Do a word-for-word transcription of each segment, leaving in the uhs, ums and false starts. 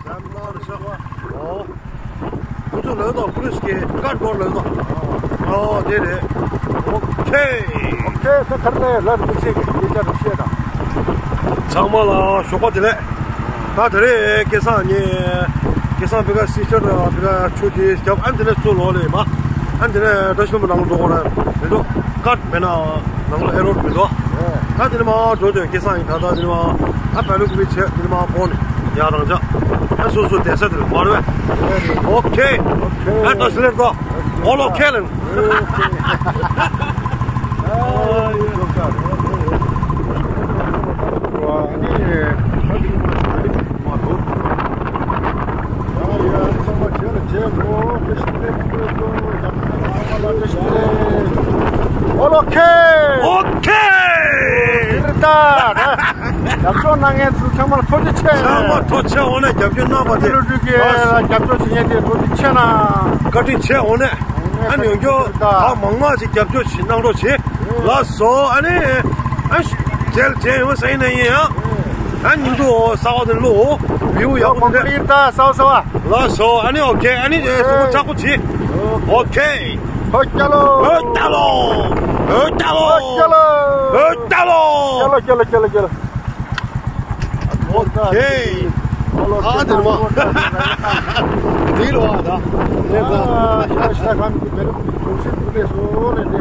ཨོ། ཁོ་ཚོ་ལོས་དང་པུ་ལིས་ཀྱི་ཀར་སྐོར་ལོས་དང་། ཨོ་དེ་རེད། ཨོ་ཁེ། ཨོ་ཁེ། ད་ག་རེ་ལས་ལར་དུ་ཚེ་གི་སྐད་ཆ་རུ་བཤད་དང་། ཚང་མ་ལ་ཞོགས་པ་བདེ་ལེགས། ད་དེ་རེད་སྐལ་བཟང་ངས། སྐལ་བཟང་བི་ག་སི་ཆར་བི་ག་ཆུ་དེ་རྒྱབ་ཨ་འདི་ནས་ཚུར་ལོག་ལས་མ། ཨ་འདི་ནས་འདྲ་ཤོམ་ནང་འགྲོ་གོ་ར་མི་འགྲོ། ཀར་མེད་ན་ནང་ལ་ཨེ་རོ་མི་འགྲོ། ད་དེ་ནས་མ་འགྲོ་དོན་སྐལ་བཟང་ཡིན། ད་ད་དེ་ནས་མ་ཨ་བལ་ལུག་མི་བྱས་དེ་ནས་མ་ཕོན་ཡ་རང་ཅག་ཨ་སོ་སོ་བསྡད་ས་དེ་མ་རེད། ཨོ་ཁེ། ཨ་ད་སི་ལེར་དོ། ཨོ་ལོ་ཁེ་ལེན། ཨོ་ལོ་ཁེ། ཨོ་ཁེ། རེད་ད། རྒྱབ་སྐྱོར་གནང་མཁན་ཚོ་ཚང་མར་ཐུགས་རྗེ་ཆེ། ཚང་མར་ཐུགས་རྗེ་ཆེ། འོ་ན་རྒྱབ་སྐྱོར་གནང་བ་དེ་ལོ་རྒྱུས་ཀྱི་རྒྱབ་སྐྱོར་བྱེད་མཁན་དེ་ཐུགས་རྗེ་ཆེ་གནང་། བཀའ་དྲིན་ཆེ། འོ་ན་ཨ་ནི་ཡོང་རྒྱུ་ད་མང་མང་ཅིག་རྒྱབ་སྐྱོར་ཞིག་གནང་རོགས་བྱེད། ལགས་སོ། ཨ་ནི་ཨ་ཞེ་ལ་ཇེ་ཡོང་ས་ཡིན་ན་ཡིན་ཡང་། ཨ་ཉིན་དུ་ས་བ་དེ་ལོ་བིའུ་ཡག་པོ་འདུག་ད་ས་བ་ས་བ། ལགས་སོ། ཨ་ནི་ཨོ་ཁེ། ཨ་ནི་སུ་ཚགས་པོ་བྱེད། ཨོ་ཁེ། ཧོ་ཀྱ་ལོ། ཧོ་ཀྱ་ལོ། ཧོ་ཀྱ་ལོ། ཧོ་ཀྱ་ལོ། ཀྱ་ལོ་ཀྱ་ལོ་ཀྱ་ལོ་ཀྱ་ལོ། ཨོ་ཁེ། ཨ་དེ་ནི་མ། དེ་ལོ་ཨ་ད། ཨ་ཤ་ཤ་ཁམ་གྱི་མེ་རུ་གྱི་གྲོང་གསེབ་ཏུ་སླེབས་སོང་ལས་དེ།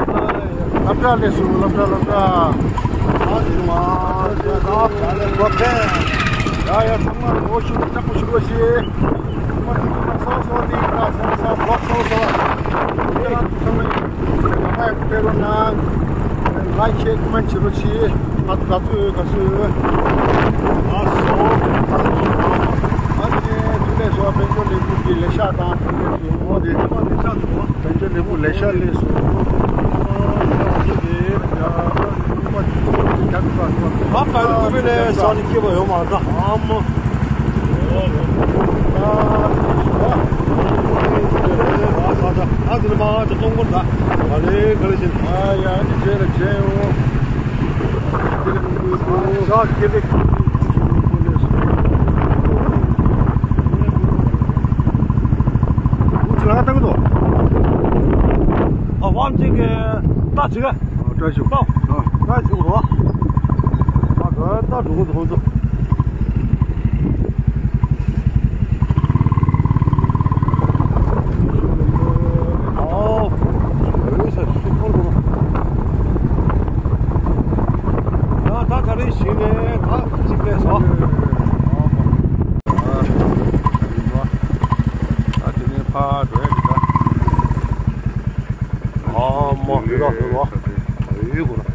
སློབ་གྲྭ་སླེབས་སོང་། སློབ་གྲྭ་སློབ་གྲྭ། ཨ་དེ་ནི་མ། ཨ་ད་ད་ལས་ལོ་ཁེ། ཡ་ཡ་ཚང་མ་ལོ་ཤུགས་ལྕགས་པོ་ཞུ་རོགས་ཞེས། ཚང་མ་ཚང་མ་སོ་སོ་ནི་ད་སོ་སོ་ལོག་སོ་སོ། ཁྱེད་རང་ཚོ་ཚང་མ་ཡིན། ང་ཡང་ཕེབས་རོགས་གནང་། ལའིཀ་ཤེར་ཀོ་མེན་ཊི་བྱེད་རོགས་གྱིས། ང་ཚོ་ག་ཚོད་ཡོད་ག་ཚོད་ཡོད། ཨ་སོ། ཨ་ནི་དེ་ནས་བཟོ་དཔལ་འབྱོར་ལས་ཁུངས་ཀྱི་ལས་ཤག་དང་དེ་ནས་བཟོ་འོ་དེ་དཔལ་འབྱོར་ལས་ཁུངས་ལས་ཤག་སླེབས་སོང་། ཨ་ཕ་ལུ་ཀུ་པེ་ལས་ས་ནི་སྐྱེས་པ་ཡོད་མ་རེད་ད་ཨ་མ། ཨ་དེ་ནས་མ་ཅིག་གཏོང་གོ་ད་ག་ལེ་ག་ལེ་བྱེད། ཨ་ཡ་ཨ་ནི་རྗེས་ལ་མཇལ་ཡོང་། ཨ་ཡ་ཁྱེད་ལེགས། ཨ་བམ་ཅིག་གི་ལྟ་ཅིག་ཨ་བཀྲ་ཤིས་པ། ལྟ་ཅིག་རོ། ཨ་ག་ལྟ་འགྲོ་གི་འདུག་འདུག་ཨོ། འོད་ཟེར་སུ་འཁོར་དགོས། ཡང་ད་ད་རེས་གཞི་ནས་ད་གཅིག་སླེབས་སོང་། ཨ་དེ་ནས་ཕར་འགྲོ་ཡ་གི་ད། ཨ་མ་ཧི་ར་ཧི་ར། ཨེ་གོ་ར།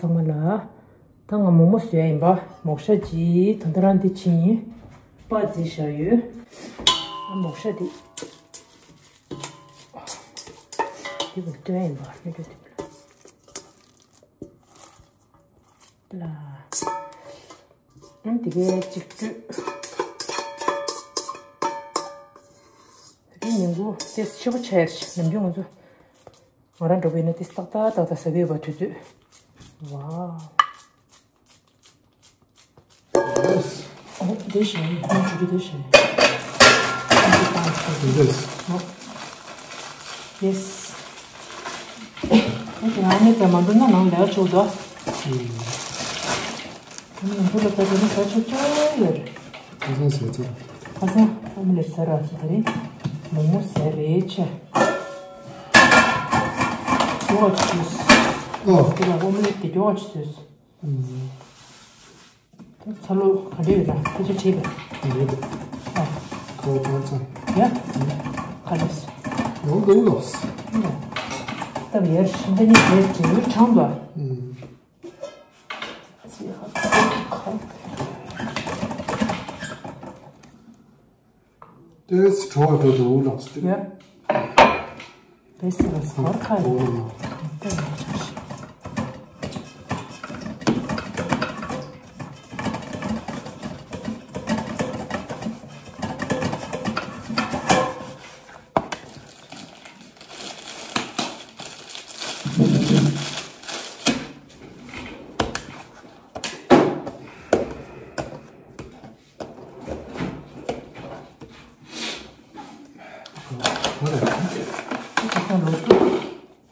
ཚང་མ་ལ། ད་ང་མོག་མོག་བཟོ་ཡ་ཡིན་པ། མོག་ཤ་གཅིག་ད་ལྟ་རང་འདི་བྱིན་ཡིན། སྤགས་བརྫིས་བཞག་ཡོད། ཨ་མོག་ཤ་འདི། འདི་བུ་སྟོན་ཡིན་པ་སྨན་བཅོས་འདི་ལ། ཨང་དེ་གའི་གཅིག་བཀྲུས། དེ་ཉིན་གུང་ཏེས་ཆེ་པོ་ཆགས་ཡར་ནམ་རྒྱུན་ང་ཚོ་ང་རང་འགྲོ་གི་ཡིན་ན་ཏེས་ཏག་ཏག་ཏག་ཏག་ཟ་གི་ཡོད་པ་དུས་ཚོད། ཝའོ། ཨོ་དེ་བཞིན་ཁོང་ཆུ་གི་དེ་བཞིན། འདི་ཨོ། ཡེས། ཨེ་ང་ནི་ཚ་མ་འདུག་ན་ནང་ལས་ཆོག་དོ། ཨུམ། ཁོང་ནང་ཁུལ་ལ་ད་དེ་ནི་ཟ་ཆོག་ཆོག་ཡོད་རེད། ཁ་སང་ཟས་ཚར། ཁ་སང་ཨོ་མི་ལེ་ཟ་ར་ཚོ་དེ་རིང་མོག་མོག་ཟས་རེད་ཆེ། སྐྱོ་བ་ཆུ། ཨོ། དེ་ལ་ཨོ་མི་ལེ་དེ་སྐྱོ་བ་ཆུ་ཟོས། ཨུམ། ཚ་ལོ་ག་འདྲ་ཡོད་ན་ཁྱེད་ཆོས་བྲིས་པས། ཡོད། ཨ། ཁོ་ཁོ་ཚོ། ཡ། ག་རེ། ཡོང་འདུག་ལོ། ཡ། སྟབས་ཡར་ཤིང་འདི་ནི་དེ་འབྲས་བུ་དྲང་དོ། ཨུམ། ཚེ་ཧ་ཁ། ཏེས་བྲོ་བ་འགྲོ་འདུག་ལགས་སོ། ཡ། བེ་སི་ར་སོར་ཁ་ཡོད།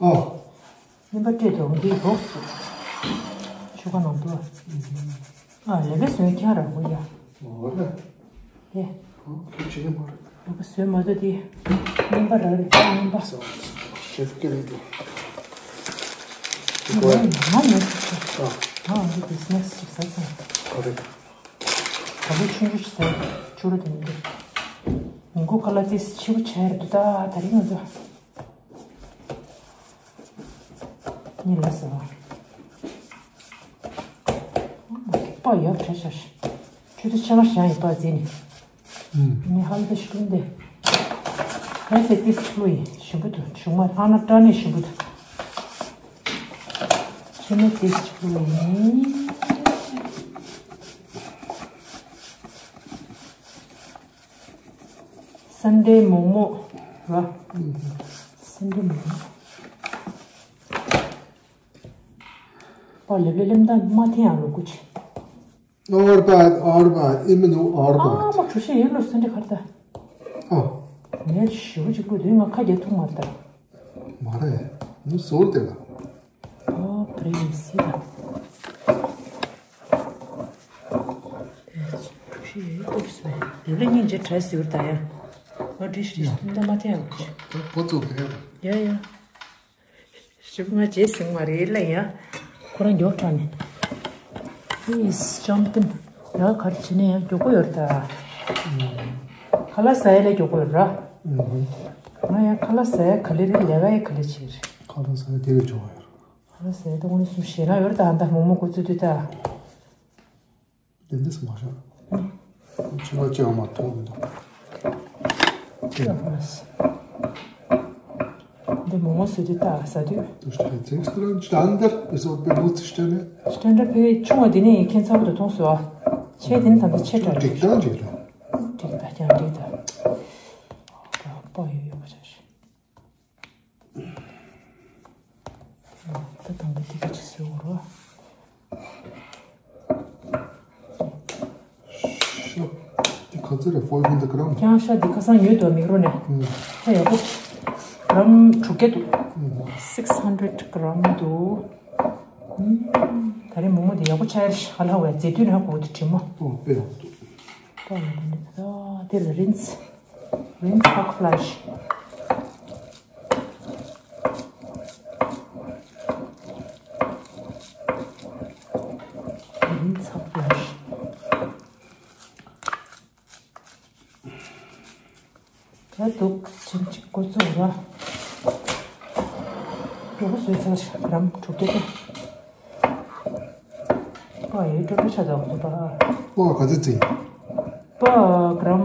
ཨོ། རྙིང་པ་སྤྲད་དོ་འདིའི་སྦོག་སི། ཆུ་ཁ་ནང་དུ། ཨ་ལེ་ལེ་སོན་ཁྱང་ར་འོ་ཡ། འོ་ར། ཡེ། ཨོ་ཁྱོད་བྱེད་ཀྱི་མ་རེད། ལོ་ཀ་སོན་མ་དོ་དེ། རྙིང་པ་ར་རེད་རྙིང་པ། ཤེ་ཕི་ཀེ་རེད་འདུག་ང་ཡང་ང་ཡང་ཤེ་ཕི་ཀེ། ཨ། ང་འདི་བི་ཛི་ནེ་སི་ཞིག་ཟ་ཚར། ག་རེ། ག་ལེ་ཆུང་ཆུང་ཞིག་ཟ། ཆུ་ར་དེ་མི་འདུག་ཉིན་གུང་ཁ་ལག་ཏིས་ཆེ་པོ་ཆགས་ཡོད་འདུག་ད་ད་རིང་ང་ཚོ། གཉིད་ལ་ཟ་བ། པ་ཡོད་བྲེ་ཤ་ཤ། ཆུ་ཚོད་ཕྱེད་ཀ་བཞག་ཡིན་པ་ཟིན་ནི། ཨུམ། ནི་ཧ་ལ་ཤི་ཀུན་དེ། ཧ་ཏེ་ཏིས་ཆུ་ཡིན་ཞིམ་པོ་འདུག་ཆུང་མ་ཧ་ན་སྐྲ་ནི་ཞིམ་པོ་འདུག་ཆུ་མོ་ཏིས་ཆུ་ཡིན། སན་ཌེ་མོག་མོག་ར། སན་ཌེ་མོག་མོག་པ་ལེབ་ལེ་ལེམ་ད་མ་ཐེ་ཡང་ལོ་ཀུ་ཆི། ཨོར་བ་ཨོར་བ་ཨི་མི་ནུ་ཨོར་བ། ཨ་མ་གྲུ་ཤི་ཡིན་ལོ་སན་ཌེ་ཁར་ད། ཨོ། ངས་ཞུ་ཅིག་ལོ་དུས་ང་ཁ་རྒྱ་ཐུག་མ་ད། མ་རེད། ནུ་སོལ་དེ་ལ། ཨོ་པྲེ་སི་ད། གྲུ་ཤི་ཡིན་ལོ་སོལ། ལེབ་ལེ་སྙིང་རྗེ་དྲ་སི་བར་ད་ཡ། ང་གྲུ་ཤི་ཡིན་ད་མ་ཐེ་ཡང་ལོ་ཀུ་ཆི། ད་པོ་ཙོ་ག་ཡ། ཡ་ཡ། ཞིབ་ང་རྗེས་ཟིན་མ་རེད་ལ་ཡ། ཁོ་རང་མགྱོགས་དྲགས་ནས། Please jump in. ཡ་གར་བྱེད་ནས་ཡང་མགྱོགས་པོ་ཡོད་ད། ཁ་ལག་ཟ་ཡ་ལས་མགྱོགས་པོ་ཡོད་ར། ང་ཡང་ཁ་ལག་ཟ་ཡ་ག་ལེ་རེད་ལས་ཀ་ཡ་ག་ལེ་བྱེད་རེད། ཁ་ལག་ཟ་ཡ་དེ་བས་མགྱོགས་པོ་ཡོད་ར། ཁ་ལག་ཟ་ཡ་ད་དངོས་གནས་སུ་ཞེད་སྣང་ཡོད་ར་ད་ཨ་ད་མོག་མོག་གོ་ཚོད་དུས་ད། དེ་འདྲ་སུ་མ་ཤོར། ཆུ་བ་ཅི་ཡང་མ་མཐོང་མི་འདུག་འདི་མོག་མོག་ཟོས་དུས་ད་ཟ་དུས། Du stellst dich nicht an der, es ob benutzt stelle. སྟན་ཌར་ཕའི་ཆུང་བ་འདི་ནས་ཁྱད་མཚར་པོ་དུ་མཐོང་སོང་ཨ། ཆེ་དེ་ནི་ད་ལྟ་ཆེ་དྲགས་རེད། འགྲིག་ད་འགྲིག་རེད། འགྲིག་ད་ཀྱང་འགྲིག་ད། པ་ཡོད་ཡོད་པ་ཆ་ཤི། ད་དང་པོ་དེ་ག་ཅི་ཟེར་བ་རོ། ཤོ། འདི་ག་ཚོད་རེད། four hundred gram། ཀྱང་ཤ་འདི་ཁ་སང་ཉོས་འདུག་མིག་རོ་ནས། ཧ་ཡག་པོ། ཀྲམ་དྲུག་བརྒྱ་འདུག six hundred gram འདུག་ད་རེས་མོག་མོག་འདི་ཡག་པོ་ཆགས་ཡ་ཧ་ལ་བས་མཛེས་སྡུག་ནས་ཧ་གོ་འདུག་དྲི་མ། ཨོ་དཔེ་ཡག་པོ་འདུག་ད་ལ་འདི་ནི་ད་དེ་ལ་རིན་ཚ། རིན་ཚ་ཧོཊ་ཕ་ལེ་ཤི། རིན་ཚ་ཧོཊ་ཕ་ལེ་ཤི། ད་འདུག་ཕྱིན་ཅི་འགོ་ཚུགས་ར། མགྱོགས་པོ་བཟོས་ཚར་ཀྲམ་དྲུག་བརྒྱ་དེ། པ་ཡོད་འགྲོ་འགྲོ་ཆ་ཚང་འདུག་པ། པ་ག་ཚོད་བཙིར། པ་གྲམ་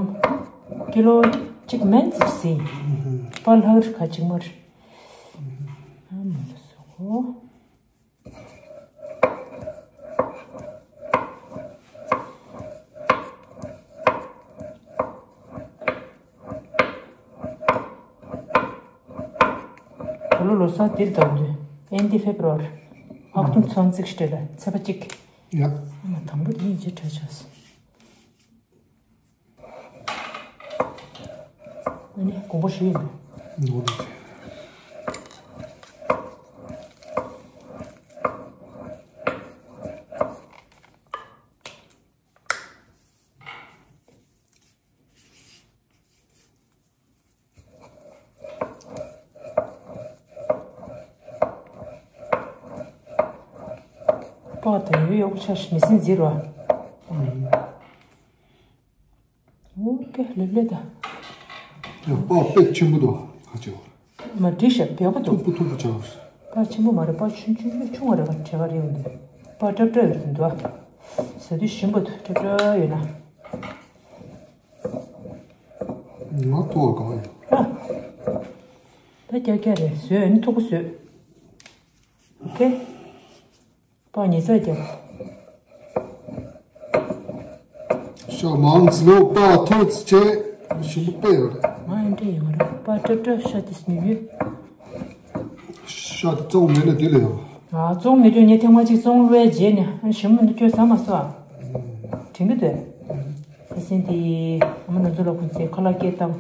ཀི་ལོ་གཅིག་མན་ཙམ་བཙིར། པ་ལྷག་རི་ཁ་གཅིག་མར། ཨ་མ་ལ་སོ་གོ། ད་ལོ་ལོ་གསར་འདིར་ལྡང་དུས་ཨེན་ཏི་ཕེབ་རུ་ཝར་ཨག་སྟོང་ཚོ་བརྩིགས་སྤྲད་ལ་ཚེས་པ་གཅིག་ཡ། ཨ་མ་དང་པོ་དེ་ཡིན་ཅེས་གྲོས་བྱས་སོང་། ཨ་ནི་དགོངས་པ་ཞུས་ཡིན་པས། ནོར་རེད། པགས་དང་ཡོད་ཡོག་ཆ་མི་སྲིད་འཛིར་བ། ཨོ་ཀེ་ལེབ་ལེ་ད། ཡང་པགས་དཔེ་ཆེན་པོ་འདུག་ཁ་ཆེ་བ། མ་འགྲིག་ཤག་བེག་པོ་འདུག་མཐུག་པོ་མཐུག་པོ་ཆགས། པགས་ཆེན་པོ་མ་རེད། པགས་ཆུང་ཆུང་ཆུང་ཆུང་བ་རེད་པ། བྲེལ་བ་རེད་འདུག་པགས་སྲབ་སྲབ་ཡོད་འདུག་ཟ་དུས་ཞིམ་པོ་འདུག་སྲབ་སྲབ་ཡོད་ན། ང་ཐུག་པ་གང་ཡོད། ཨ། ད་རྒྱག་རྒྱག་རེད། བཟོས་ཨ་ནི་མཐུག་པོ་བཟོས། ཨོ་ཀེ། པགས་ཉིས་རྩ་རྒྱབ། ཤ་མང་ཙི་ལོ་པགས་མཐོ་ཙི་བྱས་ཞིམ་པོ་དཔེ་ཡོད་རེད། ང་ཨེ་འདྲ་ཡོད་མ་རེད། པགས་སྲབ་སྲབ་ཤ་དེ་ཉོས་ཡོད། ཤ་དེ་བཙོང་མེད་ན་དེ་ལས་ཡོང་། ཨ་བཙོང་མི་འདུག་ངས་ཐེངས་མ་གཅིག་བཙོང་བླུགས་རྗེས་ནས་ཨ་ཞིམ་མི་འདུག་ཁྱོད་ཟ་མ་སོང་ཨ། དྲན་གི་འདུག་ཨ་སེང་དེ་ཨ་མ་ནང་ཚོ་ལ་ཁོང་ཚོས་ཁ་ལག་སྐྱེལ་སྟངས།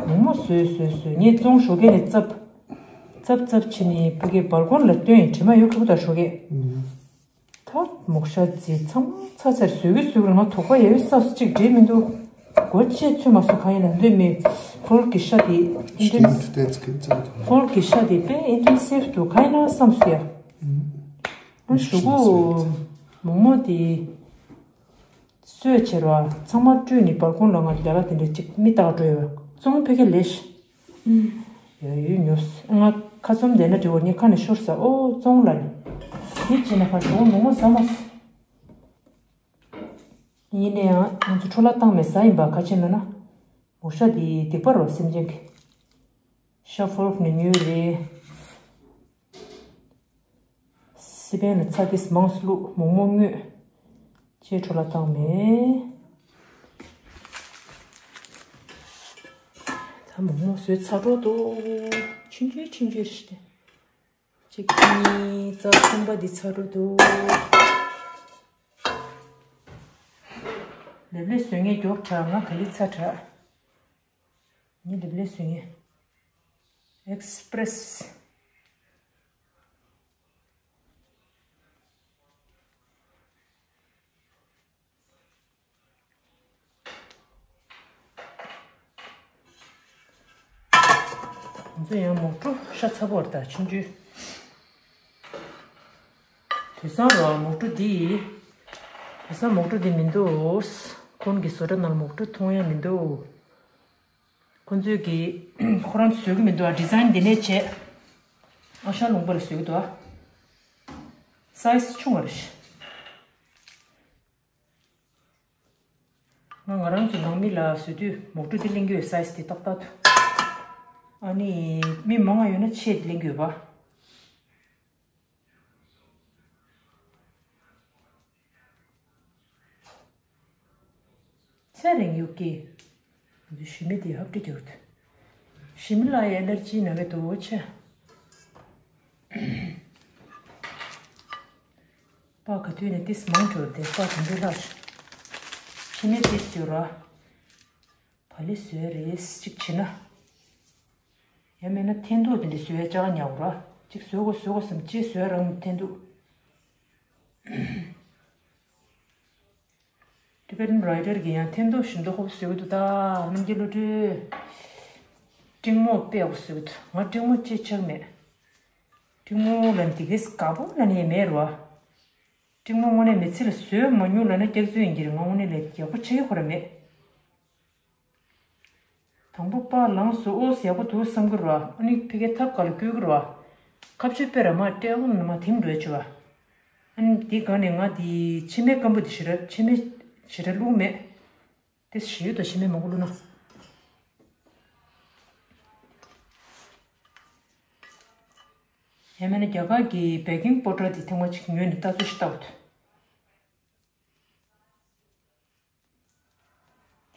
མོག་མོག་བཟོས་བཟོས་བཟོས། ངས་བཙོང་ཞོགས་ཀས་ནས་བཙབ། བཙབ་བཙབ་བྱས་ནས་ཕ་གིའི་སྦལ་ཀོང་ལ་བཏོན་ཡིན། དྲི་མ་ཡོད་ཁ་པོ་དང་ཞོགས་ཀས། ད་མོག་ཤ་རྫི་ཚང་མ་ཚ་ཚར་བཟོས་གི་བཟོས་གི་རེད། ང་དོགས་པ་ཡ་ཡོད་ས་སུ་གཅིག་འདྲེས་མི་འདུག་སྒོ་ཕྱེ་ཚུད་མ་སོང་གང་ཡིན་ན་འདོད་མི་ཕོལ་གི་ཤ་དེ་ཨིན་ཏྲན་ཕོལ་གི་ཤ་དེ་དཔེ་ཨིན་ཏྲན་སེབ་འདུག་གང་ཡིན་ན་བསམ་སོང་ཡ། ང་ཞུ་གོ་མོག་མོག་དེ། གསོས་ཆེ་ར་ཚང་མ་སྤྲུལ་ནས་སྦལ་ཀོང་ལ་ང་ལ་ལ་དེ་འདྲ་གཅིག་མི་རྟག་འགྲོ་ཡོད། བཙོང་ཕ་གི་ལས་ཤི། ཡ་ཡུལ་ཉོབ་སོང་། ང་ཁ་ཚོམ་བསྡད་ན་འགྲིག་གོ་ངས་ཁ་ནས་ཤོར་ས། ཨོ་བཙོང་ལ་ནི། དེ་བྱས་ན་ཁ་ཞོག་མོག་མོག་ཟ་མ་སོང་། ཡིན་ན་ཡང་ང་ཚོ་འཕྲོ་བརླག་བཏང་མེད་ཟ་ཡིན་པ། ག་བྱས་ན་ན། མོག་ཤ་དེ་སྡིག་པ་རོ་སེམས་ཅན་གི། ཤ་ཕོར་ནས་ཉོས་རེད། སི་པན་ལ་ཚྭ་ཏིས་མང་སུ་བླུགས། མོག་མོག་བརྔོས། ཅེས་འཕྲོ་བརླག་བཏང་མེད། ད་མོག་མོག་བཟོས་ཚར་འགྲོ་འདུག་ཆུང་ཆུང་ཆུང་ཆུང་རེད་དེ། གཅིག་གཉིས་རྩ་གསུམ་པ་འདི་ཚར་འགྲོ་འདུག་ལེབ་ལེབ་བཟོས་ངེས་མགྱོགས་དྲགས། ང་ག་ལེ་ཚ་དྲགས། ངས་ལེབ་ལེབ་བཟོས་ངེས། ཨེག་སི་པི་རེ་སི། ང་ཚོ་ཡང་མོག་གྲུ་ཤ་ཚ་པོ་རེད་ད་ཆུང་ཆུང་། དུས་སང་རོ་མོག་གྲུ་འདི། དུས་སང་མོག་གྲུ་འདི་མི་འདུག་ཁོང་གི་བཟོ་གྲྭ་ནང་མོག་གྲུ་མཐོང་ཡ་མི་འདུག་ཁོང་ཚོས་ཀྱི་ཁོ་རང་ཚོ་བཟོ་གི་མི་འདུག་ཨ། ཌི་ཛའིན་འདི་ནས་བྱས། ཨ་ཤ་ལུང་པ་ལ་བཟོ་གི་འདུག་ཨ། སའི་ཛི་ཆུང་བ་རེད། ང་ང་རང་ཚོ་ནང་མི་ལ་བཟོ་དུས་མོག་གྲུ་དེ་ལེན་གྱི་ཡོད། སའི་ཛི་དེ་ཏག་ཏག་འདུག་ཨ་ནི་མི་མང་ང་ཡོད་ན་ཆེ་དེ་ལེན་གྱི་ཡོད་པ། ཚེ་རིང་ཡུག་གི། ཞི་མི་དེ་ཧབ་ཏུ་གྱུར་ཏེ། ཞི་མི་ལ་ཡ་ཨེ་ལར་ཇི་ན་གི་དོ་ཆེ། པ་ག་དུས་ནས་ཏིས་མང་གྱུར་ཏེ་པ་དུང་དུ་ལྷག་ཞི་མི་ཏིས་གྱུར་ར། བ་ལི་བཟོས་རེས་གཅིག་བྱེད་ན། ཡང་མེད་ན་འཐེན་ཐུག་དེ་འདྲ་བཟོས་ཡ་ཅག་ཉག་ར། གཅིག་བཟོས་གོ་བཟོས་གོ་བསམ་ཅི་བཟོས་རང་འཐེན་ཐུག་ཊི་བེ་ཊན་རའི་ཊར་གྱིས་ཡང་འཐེན་ཐུག་ཞིམ་མདོག་ཁ་པོ་བཟོས་ཀྱི་འདུག་ད་རྣམ་རྒྱལ་བློ་གྲོས། ཀྲིང་མོ་དཔེ་ཡག་པོ་བཟོས་ཀྱི་འདུག་ང་ཀྲིང་མོ་ཅི་ཆགས་མེད། ཀྲིང་མོ་ལ་འདི་གས་དགའ་པོ་ལ་ནས་མེད་ར། ཀྲིང་མོ་དངོས་གནས་མི་ཚེ་ལ་བཟོས་མ་མྱོང་ལབ་ན་སྐྱག་རྫུན་ཡིན་གྱི་རེད། ང་དངོས་གནས་ལས་ཡག་པོ་ཆགས་ཀྱི་ཁོ་ར་མེད། དང་པོ་པ་ལངས་སོ་ཨོ་ཡག་པོ་འདུག་བསམ་གི་ར། ཨ་ནི་ཕ་གིའི་ཐབ་ཀ་ལ་བསྐྱུར་གི་ར། ཁ་ཆུ་དཔེ་ར་མ་སྤྲད་འོང་ན་མ་ཐིམ་འགྲོ་ཆུ་བ། ཨ་ནི་དེའི་སྒང་ནས་ང་དེ་ཕྱེ་མའི་སྐམ་པོ་དེ་ཞེ་དྲག་ཕྱེ་མའི་ཞེ་དྲག་བླུགས་མེད། དེ་ཞིག་ཡོད་དོ། ཕྱེ་མའི་མང་པོ་བླུགས་ན། ཡང་མིན་ན་རྒྱ་གར་གྱི་བེ་ཀིང་པའུ་ཌར་དེ་ཐེངས་མ་གཅིག་ཉོས་ནས་ལྟ་ཚུལ་ཞིག་ལྟ་བ་དང་།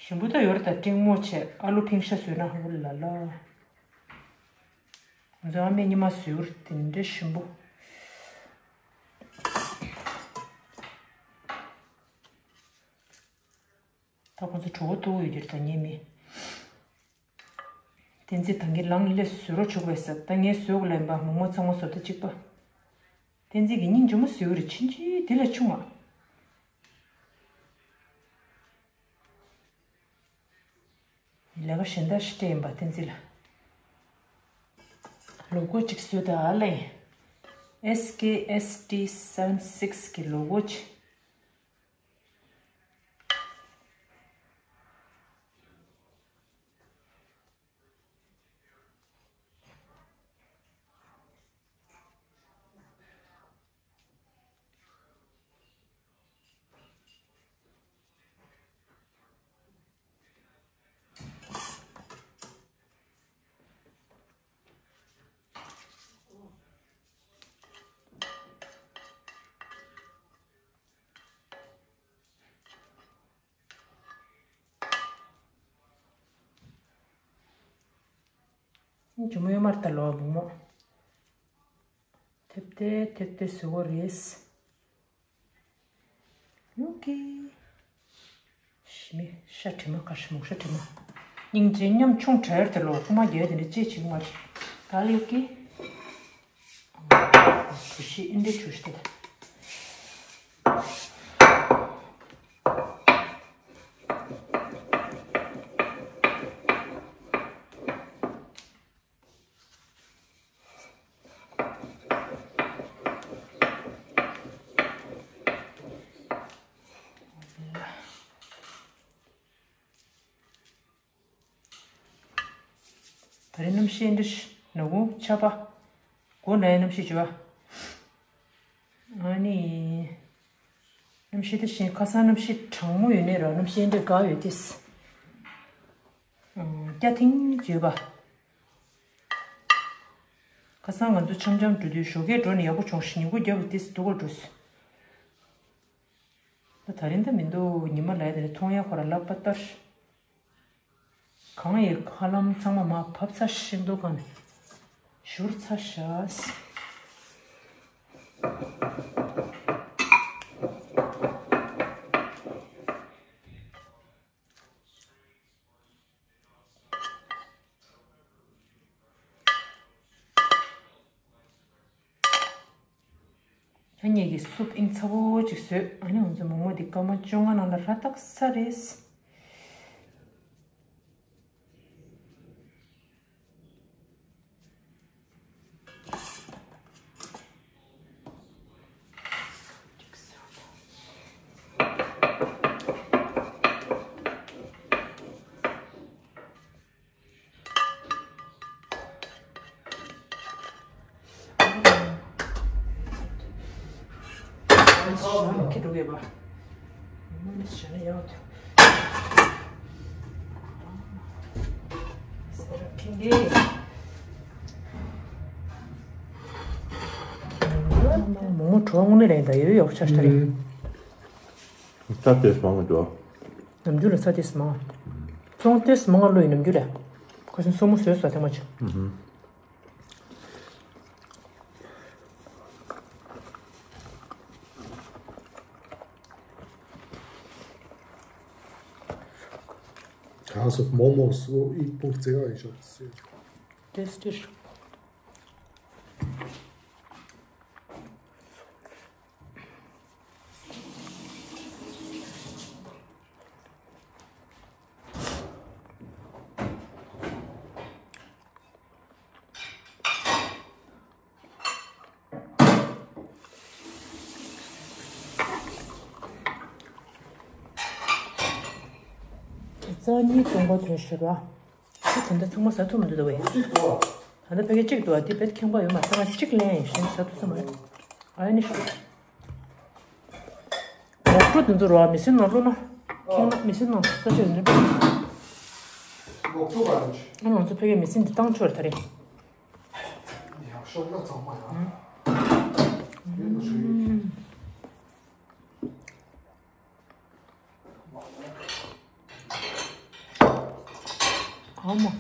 ཞིམ་པོ་ད་ཡོད་རེད། ད་སྤྲིང་མོ་བྱས་ཨ་ལུ་ཕིང་ཤ་བཟོས་ན། ཧུ་ལ་ལ། ང་ཚོ་ཨ་མས་ཉི་མ་བཟོས་ཡོད་རེད། དེ་འདྲ་ཞིམ་པོ། ད་ཁོང་ཚོ་གྲོད་ཁོག་ལྟོགས་ཡོད་ཀྱི་རེད། ད་ཉལ་མི། བསྟན་འཛིན་ད་གིན་ལངས་སླེབས་བཟོས་རོགས་བྱུག་པས་ཟེར། ད་ངས་བཟོས་དགོས་ལབ་ཡིན་པ། མོག་མོག་ཚང་མ་བཟོ་ལྟ་གཅིག་པ། བསྟན་འཛིན་གྱི་སྙིང་རྗེ་མོ་བཟོས་ཡོད་རེད། ཕྱིན་ཆད་དེ་ལས་ཆུང་བ། ལས་ཀ་གཞན་དག་ཞིག་སྤྲད་ཡིན་པ། བསྟན་འཛིན་ལ་ལོ་གོ་གཅིག་བཟོས་ད་ཨ་ལས། S K S T seven six གི་ལོ་གོ་གཅིག་ཇོ་མོ་གཡོན་མར་ལྟ་ལོ། མོག་མོག་ཐེབས་ཏེ་ཐེབས་ཏེ་བཟོ་གི་རེད། ཨོ་ཀེ། ཞི་མི་ཤ་དྲི་མ། ཁ་ཤ་མོག་ཤ་དྲི་མ། སྙིང་རྗེ་མཉམ་ཆུང་དྲག་ཡོད་དེ་ལོ། ཁུག་མ་རྒྱག་དེ་འདྲ་ཅི་བྱེད་ཀྱི་མ་རེད། ད་ལེ་ཨོ་ཀེ། གྲུ་བཞི་ཨིན་འདྲ་གྲུ་བཞི་དེ། ད་རེས་གནམ་གཤིས་འདི་ནག་ཁུང་ཆར་པ། སྒོ་ནས་གནམ་གཤིས་བྱེད་པ། ཨ་ནི། གནམ་གཤིས་འདི་བཞིན་ཁ་སང་གནམ་གཤིས་གྲང་མོ་ཡོད་ནས་ར། གནམ་གཤིས་འདི་དགའ་ཡོད་དེ། སྐྱ་ཐིང་ཡོད་པ། ཁ་སང་ང་ཚོ་འཆམ་འཆམ་འགྲོ་དུས་ཞོགས་ཀས་འགྲོ་ནས་ཡག་པོ་བྱུང་ཞིང་ཉིན་གུང་རྒྱབ་ལ་ཏིས་སྡུག་ག་འགྲོ་སོང་། ད་ད་རིང་ད་མི་འདུག་ཉི་མ་ལ་ཡ་དེ་ནས་མཐོང་ཡ་ཁོ་ར་ལབ་པ་ལྟར། གང་ཡི་ཧ་ལམ་ཚང་མ་མར་བབས་ཚར་ཤིང་ཏོག་གང་ནས་བཞུར་ཚར་ཤག་ཨ་མྱེས་ཀྱིས་སུབ་ཨིན་ཚ་བོ་ཅིག་བཟོས། ཨ་ནི་ང་ཚོ་མོག་མོག་འདི་སྐར་མ་བཅོ་ལྔ་ནང་ལ་ར་བཏགས་ས་རེད། ཁྱི་འགྲོ་གི་པ། མོ་ནི་ཞེ་ན་ཡག་ཐུ། སེ་ར་ཁིང་གི། མོག་མོག་གྲོ་དངོས་གནས་རེད། ད་ཡོད་ཡོད་ཆ་ཤ་རེད། ས་ཏེས་མང་གི་འདུག་ནམ་རྒྱུན་ལ་ས་ཏེས་མང་། ཙོང་ཏེས་མང་བླུགས་ཡིན་ནམ་རྒྱུན་ལ། ཁ་སང་སོག་མོ་བཟོས་ས་ཐེངས་མ་ཆེ། House of Momos, wo ich Punkt zero einschätze. Tastisch. རྩ་གཉིས་གཏོང་པ་དོན་ཞུ་ར། ཁྱོད་ད་ལྟ་ཚང་མ་ཟ་ཐུབ་མི་འདུག་ད་བས། ད་ལྟ་ཕ་གི་གཅིག་འདུག་འདི་བེད་ཁེངས་པ་ཡོད་མ་རེད། ད་ང་གཅིག་ལེན་ཡིན་ཞེས་ཟ་ཐུབ་ས་མ་རེད། ཨ་ནི་ཞུ། ཁོ་དེ་ཚོ་རོ་མི་སེར་ནང་བླུགས་ན། ཁྱེད་ན་མི་སེར་ནང་ས་ཆ་ཡོད་ན། ལོག་ཐུབ་པ་རེད། ཨ་ང་ཚོ་ཕ་གིའི་མི་སེར་འདི་བཏང་ཆོག་རེད་ད་རེད། ཡག་ཤོས་ལ་གཙང་མ་ཡང་། ཡོད་ན་ཞུ་ཡིན། ཨ་མ།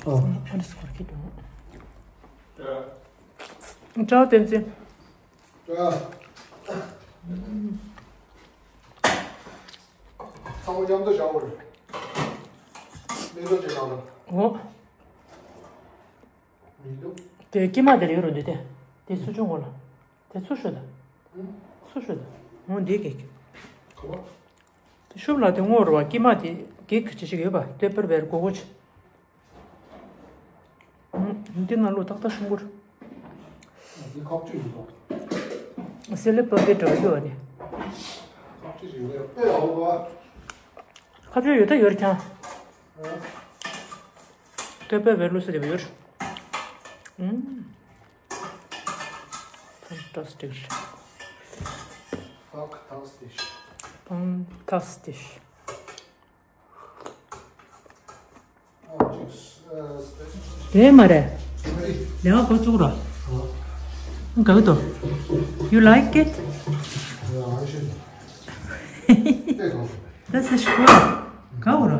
ཨོ། ཅག་བསྟན་འཛིན། ཅག་ཚང་མ་མཉམ་དུ་བཞག་དགོས་རེད། མེ་ཏོག་ཅིག་བཞག་དང་། ཨོ། མི་འདུག་དེ་སྐྱེས་མ་དེ་རེད་རུ་འདུག་དེ། དེ་སུ་ཆུང་གོ་ལ། དེ་ཚུར་ཤོད་དང་། སུ་ཤོད་དང་། འོ་འདི་གེགས། ག་བ། དེ་ཤུབ་ལ་དེ་ངོ་རུ་བ་སྐྱེས་མ་དེ་གེགས་ཅི་ཞིག་ཡོད་པ་ལྟོས་པར་བེར་གོ་གོ་ཆི། འདི་ནང་ལོ་ཏག་ཏག་ཤུང་གུར། འདི་ཁག་ཅིག་ཡིན་ནོ། སེ་ལེ་པ་པེ་འདྲ་ཡོད་ནི། ཁག་ཅིག་ཡིན་ནོ་དཔེ་ཡག་པོ། ཁ་ཆོས་ཡོད་ད་ཡོད་རེད་ཀྱང་། ཨ། ཏོ་པེ་བེ་ལུ་སི་དེ་བེ་ཡོད། ཨུམ། Fantastic. Fantastic. Fantastic. དེ་མ་རེད། ལེའུ་འགོ་བཙུགས་རོགས། ག་གི་འདུག You like it? That's a sure. ག་འོ་རོ།